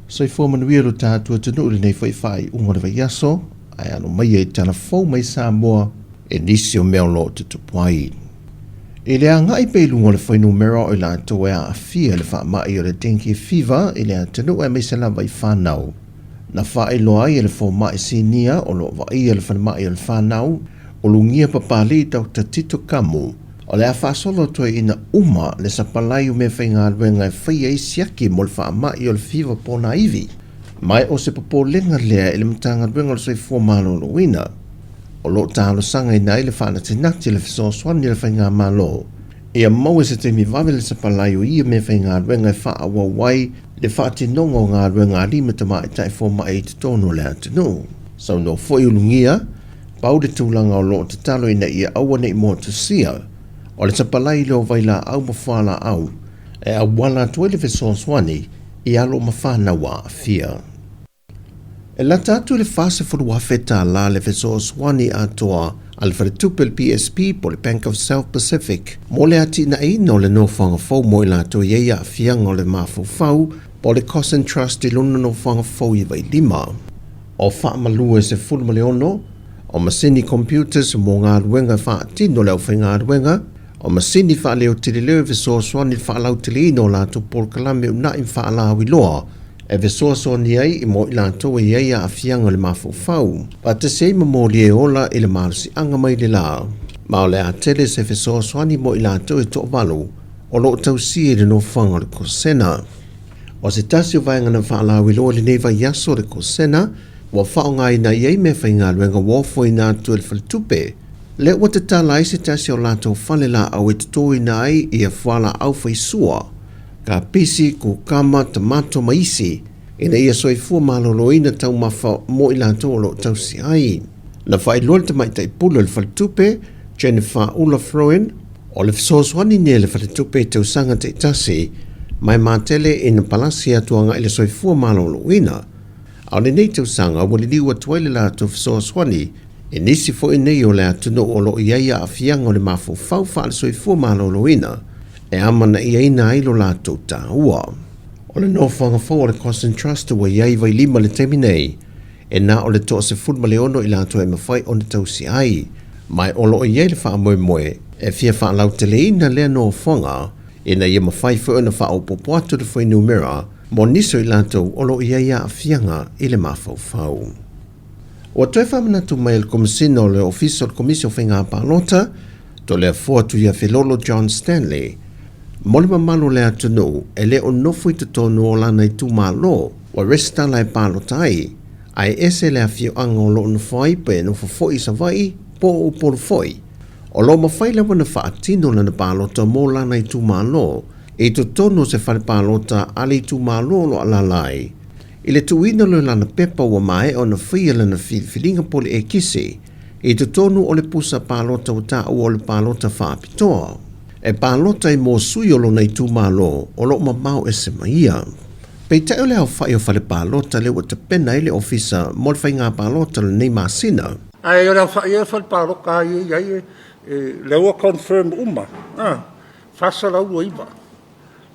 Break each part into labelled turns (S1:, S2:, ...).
S1: Soifua manuia lo tatou atunuu i lenei foi faaiuga o le vaiaso, ae alo maia i tala fou mai Samoa e nisi o mea o lo o tutupu ai. I le agai pea i luga o le fuainumera o i latou e aafia i le faamai o le dengue fever i le atunuu aemaise lava i fanau, na faailoa ai e le fomai sinia o lo o vaaia le falemai o le fanau o Lugia Papalii Doctor Tito Kamu, o le a faasolo atu ai ina uma le sapalai o meafaigaluega e faia ai siaki mo le faamai o le fiva ponaivi. Ma o se popolega lea i le Matagaluega o le Soifua Maloloina, o lo o talosagaina ai le faanatinati le fesoasoani a le Faigamalo ia maua se taimi vave le sapalai o ia meafaigaluega e faaauau ai le faatinoga o galuega a alii ma tamaitai fomai i totonu o le atunuu. Saunoa foi Ulugia, pau le tulaga o lo o tatalo ina ia aua ne i motusia o le sapalai lea o vailaau ma fualaau e auala atu ai le fesoasoani i alo ma fanau aafia. E lata atu i le $40,000 le fesoasoani atoa a le Faletupe le BSP po o le Bank of South Pacific mo le atinaeina o le nofoaga fou mo i latou e i ai aafiaga o le mafaufau po o le Cossan Trust i lona nofoaga fou i Vailima. O faamalu e 16 o masini computers mo galuega faatino a le aufaigaluega, o masini faaleoteleleo e fesoasoani i le faalauteleina o latou polokalame uunai ma faalauiloa e fesoasoani ai i mo i latou e i ai aafiaga o le mafaufau, faatasi ai ma moli e ola i le malosiaga mai le la, ma o le a tele se fesoasoani mo i latou e toavalu o lo o tausia i le nofoaga o le Kosena. O se tasi o vaega na faalauiloa i lenei vaiaso o le Kosena, ua faaaogaina i ai meafaigaluega ua ofoina atu e le faletupe, lea ua tatala ai se tasi o latou fale laau e totoina ai ia fualaau faisua, kapisi, kukama, tamato ma isi, ina ia soifua maloloina taumafa mo i latou o lo o tausi ai. Na faailoa le tamaitai pule o le faletupe, Jennifer Ula Froen, o le fesoasoani nei a le faletupe i tausaga taitasi ma e matele ina palasi atu agai le soifua maloloina. A o lenei tausaga ua liliu atu ai le latou fesoasoani i nisi foi nei o le atunuu o lo o i ai aafiaga o le mafaufau faale-soifua maloloina e amanaiaina ai lo latou taua. O le nofoaga fou o le Cossan Trust ua i ai Vailima i le taimi nei, e na o le 16 i latou e mafai ona tausi ai, ma o lo o i ai le faamoemoe e fia faalauteleina lea nofoaga ina ia mafai foi ona faaopoopo atu le fuainumera mo nisi o i latou o lo o i ai aafiaga i le mafaufau. Ua toe faamanatu mai e le Komesina o le Ofisa o le Komisi o Faiga Palota, Toleafoa Tuiafelolo John Stanley, mo le mamalu o le atunuu e le o nofo i totonu o lana itumalo ua resitala e palota ai, ae ese le afioaga o lo o nofo ai pe nofo foi i Savaii po o Upolu foi. O lo o mafai lava ona faatino lana palota mo lana itumalo i totonu o se fale palota a le itumalo o lo o alaala ai. I le tuuina lea o lana pepa ua maea ona faia lana filifiliga po o le ekisi i totonu o le pusa palota ua taua o le palota faapitoa e palota ai mo sui o lona itumalo o lo o mamao ese ma ia. Peitai o le aofai o fale palota lea ua tapena ai le ofisa mo le faiga palota o lenei masina.
S2: Ae o le aofai ia o fale palota lava ia e i ai, lea ua confirm uma, 429.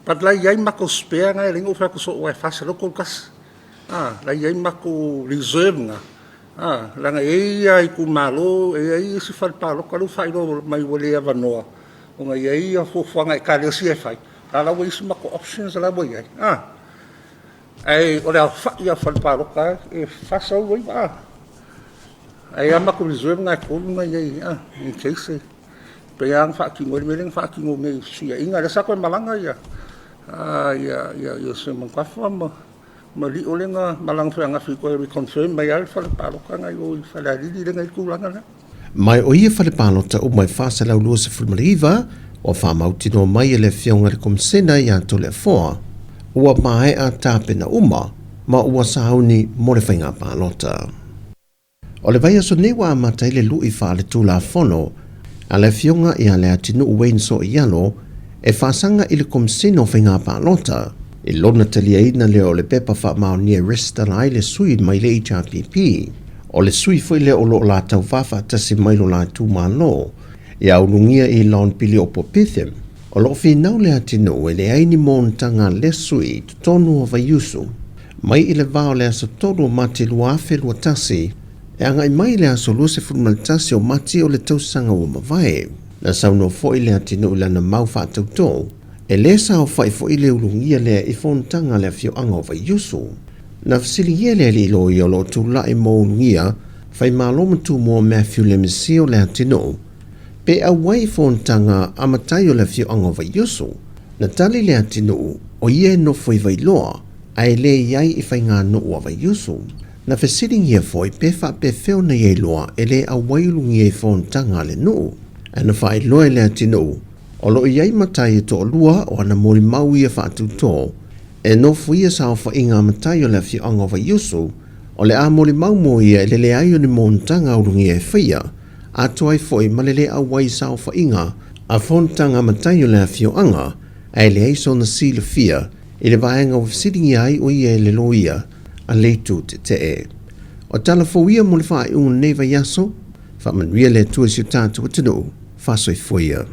S2: But la e i ai matou spare na e ala ai ona ou fai atu soo aua e 431. A, la e i ai matou reserve na, a, leaga e i ai ia itumalo, e i ai isi fale palota lea ua faailoa mai ua le avanoa ona e i ai ia fuafuaga a Ekalesia e fai, a o la ua i ai isi matou options la ua i ai, a. Ae o le aofai lava o fale palota e 429, a. Ae i ai lava matou reserve na e 3 na i ai, a, in case e pei lava ona faatino ai le mea lea na faatino nei i fesuiaiga. Lea sa toe malaga ia Iose Manutafa ma Lio lea na malaga foi ananafi e toe reconfirm mai lava le fale palota lena i o i Falealili lea na i ai le tulaga lea.
S1: Ma o ia fale palota uma e 429 ua faamautinoa mai e le Afioga i le Komisena ia Toleafoa, ua maea tapena uma ma ua sauni mo le faiga palota. O le vaiaso nei ua amata ai le lui faaletulafono a le Afioga ia Leatinuu Wayne Soialo e faasaga i le Komesina o Faiga Palota i lona taliaina lea o le pepa faamaonia e resitala ai le sui mai le HRPP. O le sui foi lea o lo o la tauva faatasi mai lo la itumalo ia Ulugia Elon Piliopo Bithim. O lo o finau Leatinuu e leai ni monotaga a lea sui i totonu o Vaiusu. Mai i le va o le aso 3 o Mati 2021, e agai mai i le aso 21 o Mati o le tausaga ua mavae. Na saunoa foi Leatinuu i lana mau faatautoo, e lē saofai foi le ulugia lea i fonotaga a le afioaga o Vaiusu. Na fesiligia e le alii loia o lo o tulai mo ulugia Faimalo ma Tumua Matthew Lemesio Leatinuu, pe auai i fonotaga a matai o le afioaga o Vaiusu. Na tali Leatinuu, o ia e nofo i Vailoa, ae le i ai i faiganuu a Vaiusu. Na fesiligia foi pe faapefea ona ia iloa e le auai ulugia i fonotaga a le nuu. Ae na faailoa e Leatinuu, o lo o i ai matai e toalua o ana molimau ia faatutō, e nofoia saofaiga a matai o le afioaga o Vaiusu, o le a molimau mo ia i le leai o ni monotaga ulugia e faia, atoa ai foi ma le le auai i saofaiga a fonotaga a matai o le afioaga, ae leai sona silafia i le vaega ua fesiligia ai o ia e le loia a Leitu Tetee. O tala fou ia mo le faaiuga o lenei vaiaso. Faamanuia le Atua i si o tatou atunuu. Faasoifua ia.